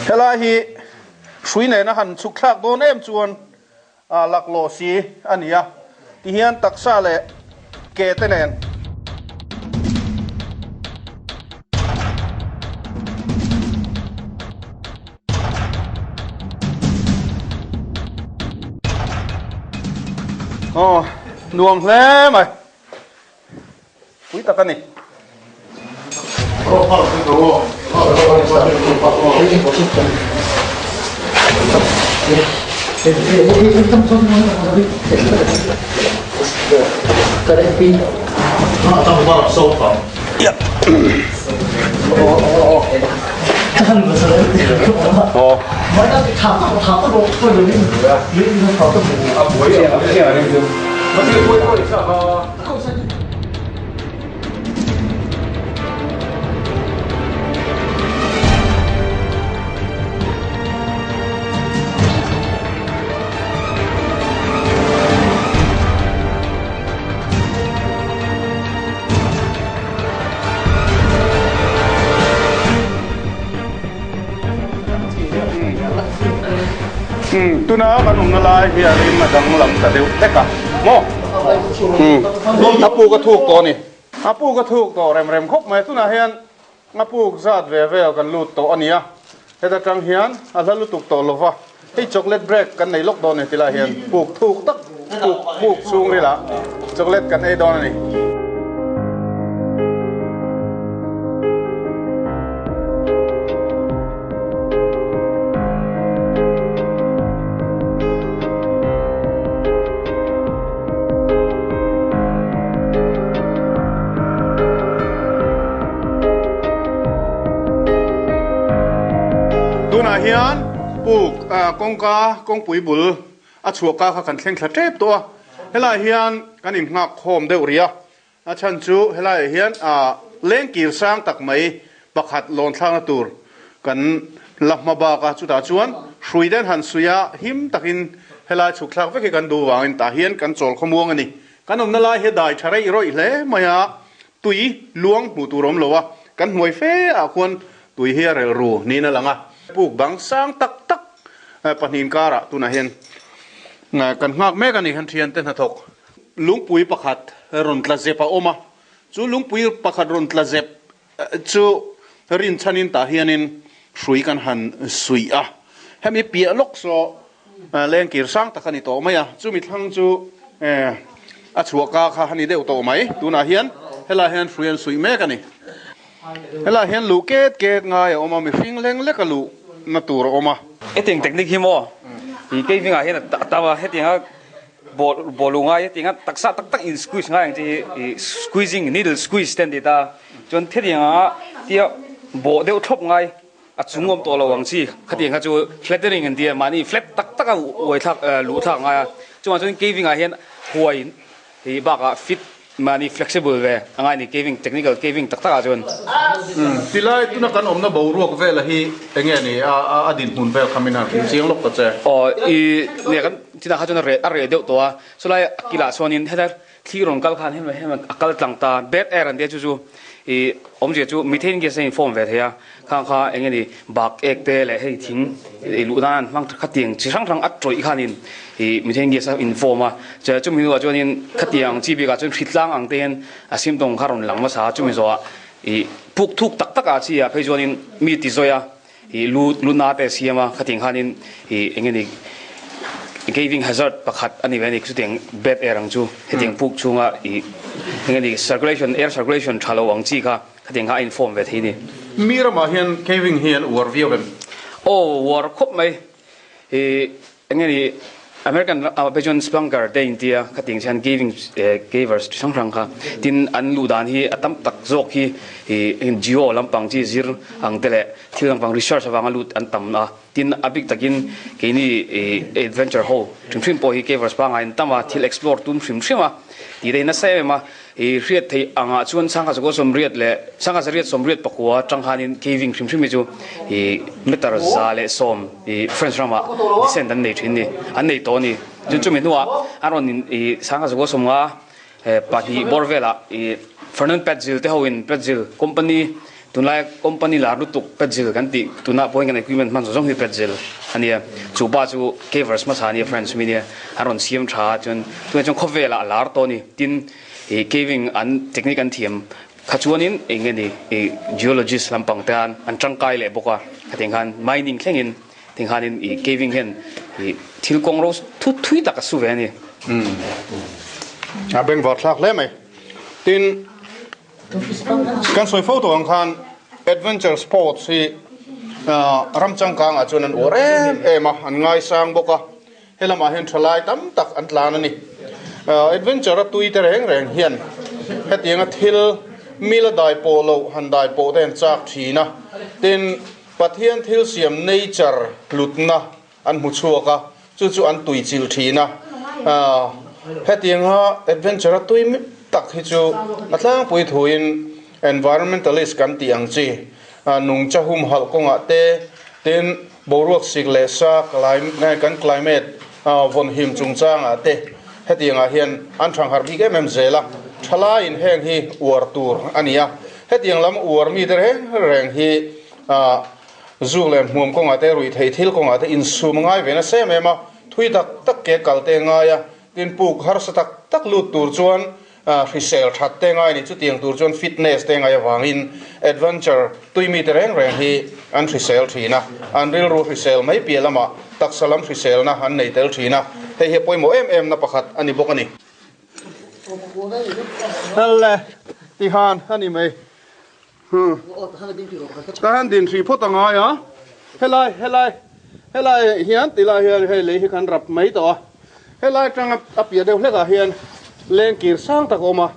Helai hi hrui nena han chhuk thlak dawn em chuan a laklawh si a ni a, tihian taksa leh ke te nen. Aw, nuam hle mai. Pui tak a ni. Tuna kan awmna lai hianin a danglam ta deuh hlek a maw? A puk a thuk tawh a ni. A puk a thuk tawh rem rem khawp mai. Tunah hian a puk zat ve vel kan lut tawh a ni a. Heta tang hian a hla lutuk tawh lo va. Hei chocolate break kan nei lawk dawn a ni tilai hian puk thuk tak puk puk chhungrilah chocolate kan ei dawn a ni. Tunah hian puk kawngka kawngpui bul a chhuahka kha kan thleng thla tep tawh a, helaiah hian kan innghak khawm deuh rih a. A chhan chu helaiah hian lengkir sang tak mai pakhat lawn thlakna tur kan la hma bak a, chutah chuan hrui den han suih a, him takin helai chhuk thlak vek hi kan duh vangin tah hian kan chawl khawmuang a ni. Kan awmna lai hi dai tha reih rawih hle mai a, tui luang hmuh tur awm lo a, kan hnuai fe ah khuan tui hi a relh ru niin a lang a. Puk bang sang tak tak pahnih inkarah tunah hian kan nghak mek a ni, kan thiante hnathawk. Lungpui pakhat rawn tla zep a awm a, chu lungpui pakhat rawn tla zep chu rinchhanin tah hianin hrui kan han suih a. Hemi piah lawk saw lengkir sang tak a ni tawh mai a, chumi thlang chu a chhuahka kha a ni deuh tawh mai. Tunah hian helaiah hian hrui an suih mek a ni. Helaiah hian luh ket ket ngai a awm a, mihring leng leka luhna tur a awm a. Hetiang technique hi maw i caving ah hian a tam a, hetianga Ball ball u ngai hetiang a taksa tak tak in squeeze ngai ang chi hi ih squeezing needle squeeze te an ti ta chuan hetiang anga tia bawh deuh thlawp ngai a chung awm tawh lo ang chi khatiang kha chu flattering an ti a mahni flat tak tak a uai thlak luh thlak ngai a chungah chuan caving ah hian huai ih bakah fit Mahni flexible ve a ngai ni caving technical caving tak tak ah chuan. Tilai tuna kan awmna boruak vela hi enge ni a a dinhmun vel kha min han hrilh chiang lawk ta che. Aw i nia kan tinah kha chuan a reh a reh deuh tawh a chulai a kilah chuanin heta thli rawn kal khan hemi hemi a kal tlang ta bad air an tia chu chu i awmzia chu methane gas a in form ve thei a khang kha enge ni bak ek te leh hei thing i luh nan an hmang khatiang chi hrang hrang a tawih khanin ih methane gas a in form a chuan chumi hnuah chuanin khatiang chi bikah chuan hritlang ang te hian a symptom kha rawn lang hmasa a chumi zawhah ih puk thuk tak tak ah chi ah phei chuanin mi ti zawi a ih lu lu na te a siam a khatiang khanin ih eng nge ni caving hazard pakhat a ni ve a ni chutiang bad air ang chu hetiang puk chhunga ih eng nge ni circulation air circulation tha lo ang chi kha. Khatiang kha a inform ve thei ni. Mi ramah hian caving hi an uar viau em? Aw, uar khawp mai. I eng nge ni American ramah phei chuan Spelunker te in tia khatiang hian caving cavers chi hrang hrang kha tin an luh dan hi a tam tak zawk hi i geo lampang chi zir ang te leh thil lampang research avanga lut an tam a. Tin a bik takin keini i adventure ho hrim hrim pawh hi cavers pangai an tam a, thil explore tum hrim hrim a tih te hi nasa em em a. I hriat theih angah chuan sangha zakua sawmriat leh sangha zariat sawmriat pakua atang khanin caving hrim hrim hi chu i meter 110 i French ramah descent an nei thin ni, an nei tawh a ni. Chun chumi hnuah an rawn in i sangha zakua sawmnga 2 bawr velah ih Fernand Petzl te hoin Petzl company tunlai company lar lutuk Petzl kan tih tunah pawhin kan equipment hman zawng zawng hi Petzl a nia chu pa chu cavers hmasa a nia French mi nia an rawn siam tha a chuan tunah chuan khawvelah a lar tawh a ni tin ih caving an technique an thiam kha chuanin eng nge ni ih geologist lampang te khan an tangkai leh bawk a hetiang khan mining thlengin Ting khanin i caving hian i thil kawng ro thut thui tak a su ve a ni. A bengvar thlak hle mai. Tin, kan sawi fo tawh ang khan adventure sports hi ram changkangah chuan an uar em em a, an ngaisang bawk a. He lamah hian thalai tam tak an tlan a ni. Adventure a tui te reng reng hian hetianga thil mila dai pawh loh han dai pawh te an chak thin a. Tin, Pathian thil siam nature hlutna an hmu chhuak a, chu chu an tui chilh thin a. Hetianga adventure a tui tak hi chu a tlangpui thuin environmentalist kan tih ang chi, nungcha humhalh kawngah te, tin boruak sik leh sa kan climate vawnhim chungchangah te hetiangah hian an thangharh bik em em zel a. Thalaiin heng hi uar tur a ni a, hetiang lam uar mite reng reng hi Zuk leh hmuam kawngah te, ruih theih thil kawngah te insum a ngai ve nasa em em a, thui tak tak ke kal te a ngai a, tin puk harsa tak tak lut tur chuan hrisel that te a ngai a ni, chutiang tur chuan fitness te a ngai avangin adventure tui mite reng reng hi an hrisel thin a, an rilru hrisel mai piah lamah taksa lam hriselna an nei tel thin a, hei hi a pawimawh em em na pakhat a ni bawk a ni. Helle tihan a ni mai. Ka han din hrih phawt a ngai a, helai helai helai hian tilai hian hei lei hi kan rap mai tawh a, helai atanga a piah deuh hlekah hian leng kir sang tak a awm a,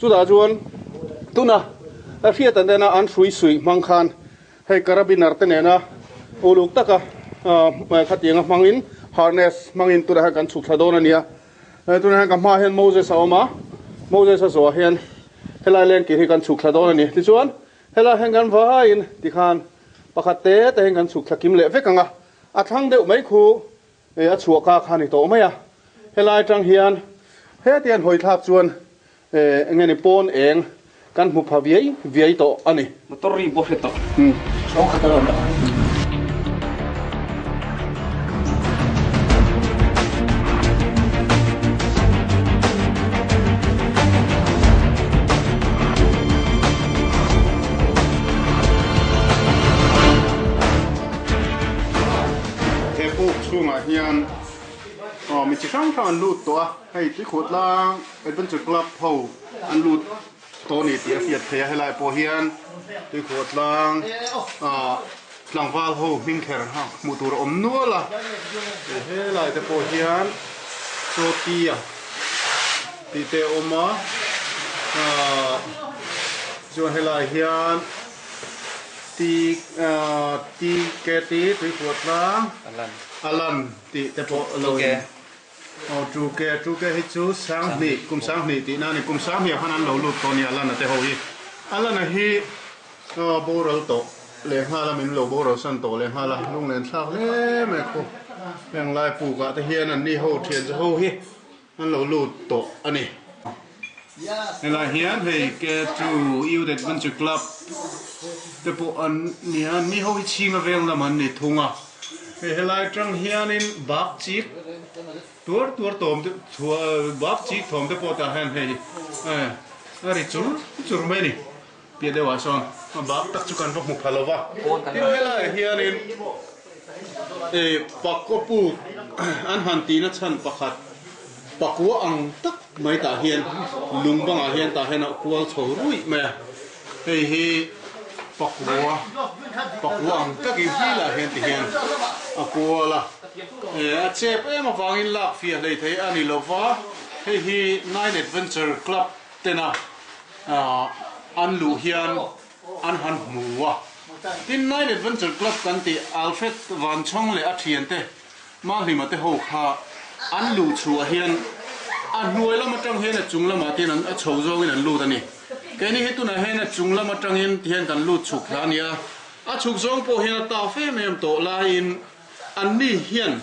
chutah chuan tuna a hriat an ena an hrui suih hmang khan hei carabiner te nena uluk taka khatianga hmangin harness hmangin tunah hian kan chhuk thla dawn a nia. Tunah hian ka hmaah hian Moses a awm a, Moses a zawhah hian helai lengkir hi kan chhuk thla dawn a ni. Tichuan, helai hian kan vaiin tikhan pakhat te te hian kan chhuk thla kim leh vek ang a, a thlang deuh mai khu a chhuah ka kha a ni tawh mai a. Helai atang hian heti an hawi thlak chuan eng nge ni pawn eng kan hmu pha viai viai tawh a ni. Motor ri pawh hre tawh. He puk chhungah hian mi chi hrang hrang an lut tawh a, hei tuikhuah tlang Adventure Club ho an lut tawh a ni tih a hriat theih a, helai pawh hian tuikhuah tlang ah tlangval ho hming kher hmuh tur a awm nual a, helai te pawh hian chaw tia tih te a awm a, ah chuan helai hian ti ah ti ke ti tuikhuah tlang alan tih te pawh a lo in. Aw Truke, Truke hi chu Sanghnih, kum Sanghnih tih na a ni. Kum Sanghnih ah khan an lo lut tawh a ni Alana te ho hi. Alana hi boral tawh leh nghal a, min lo boral san tawh leh nghal a, lunglen thlak hle mai khu. Heng lai puk ah te hian an ni ho thian chu ho hi an lo lut tawh a ni. Helai hian hei K2 Youth Adventure Club te pawh an ni a, an ni ho hi chhinga veng lam an ni thung a. Hei helai atang hianin bak chik tuar tuar tawm te bak chik thawm te pawh tah hian hei a ri chur chur mai a ni piah deuhah sawn a bak tak chu kan va hmu pha lo va tin helaiah hianin pakua puk an han tihna chhan pakhat pakua ang tak mai tah hian lung bangah hian tah hian a kual chho ruih mai a. Hei hi pakua, pakua ang takin hlilah hian ti hian a kual a, a chep em avangin lak fiah hlei thei a ni lova, hei hi Nine Adventure Club tena an luh hian an han hmu a, tin Nine Adventure Club kan tih Alfred Vanchhawng leh a thiante Mahlima te ho kha an luh chhuah hian a hnuai lam atang hian a chung lamah te hian a chho zawngin an lut a ni. Keini hi tunah hian a chung lam atangin ti hian kan lut chhuk thla a ni a, a chhuk zawng pawh hian a taf em em tawh laiin anni hian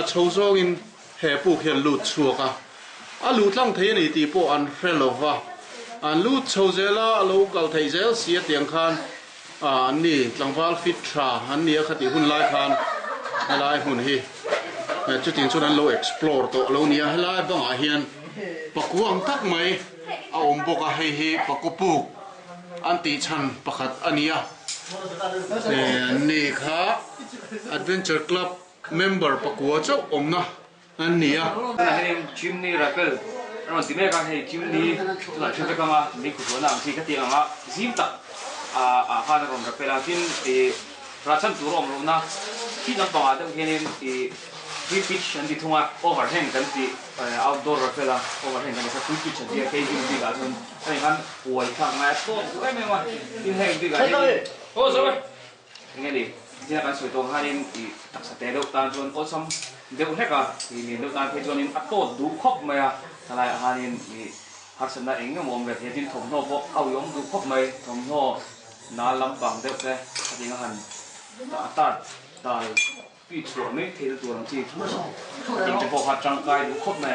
chho zawngin he puk hian lut chhuak a. A luh tlang thei a ni tih pawh an hre lo va, an lut chho zel a, a lo kal thei zel si a tiang khan an ni tlangval fit tha an ni a khatih hun lai khan helai hmun hi chutiang chuan an lo explore tawh lo nia helai bangah hian pakua ang tak mai a awm bawk a hei hi pakua puk an tih chhan pakhat a ni a an ni kha adventure club member pakua chauh awmna an ni a. Tunah hianin chimney rappel a rawn ti mek a, hei chimney tunah thil vek anga mei khuhluahna ang chi ka tih anga zim tak ah khan a rawn rappel a, tin ih rah chhan tur a awm lohna khi lampangah deuh hianin ih free pitch an ti thung a, overhang kan tih outdoor rappel a overhang kan ti kha free pitch an ti a, kei gym bikah chuan hemi khan uai thlak ngai a tawk duh em em a, tin heng bikah hianin aw zo e. Enge ni, tia kan sawi tawh khanin ih taksa te deuh tan chuan awlsam deuh hlek a, ih lian deuh tan phei chuanin a tawt duh khawp mai a, helaiah khanin ih harsatna eng emaw awm ve thei a, tin thawmhnaw pawh a uiawm duh khawp mai, thawmhnaw nal lampang deuh te khatiang a han a tar dal pi chhuah mai theihna tur ang chi khatiang te pawh kha tangkai duh khawp mai a.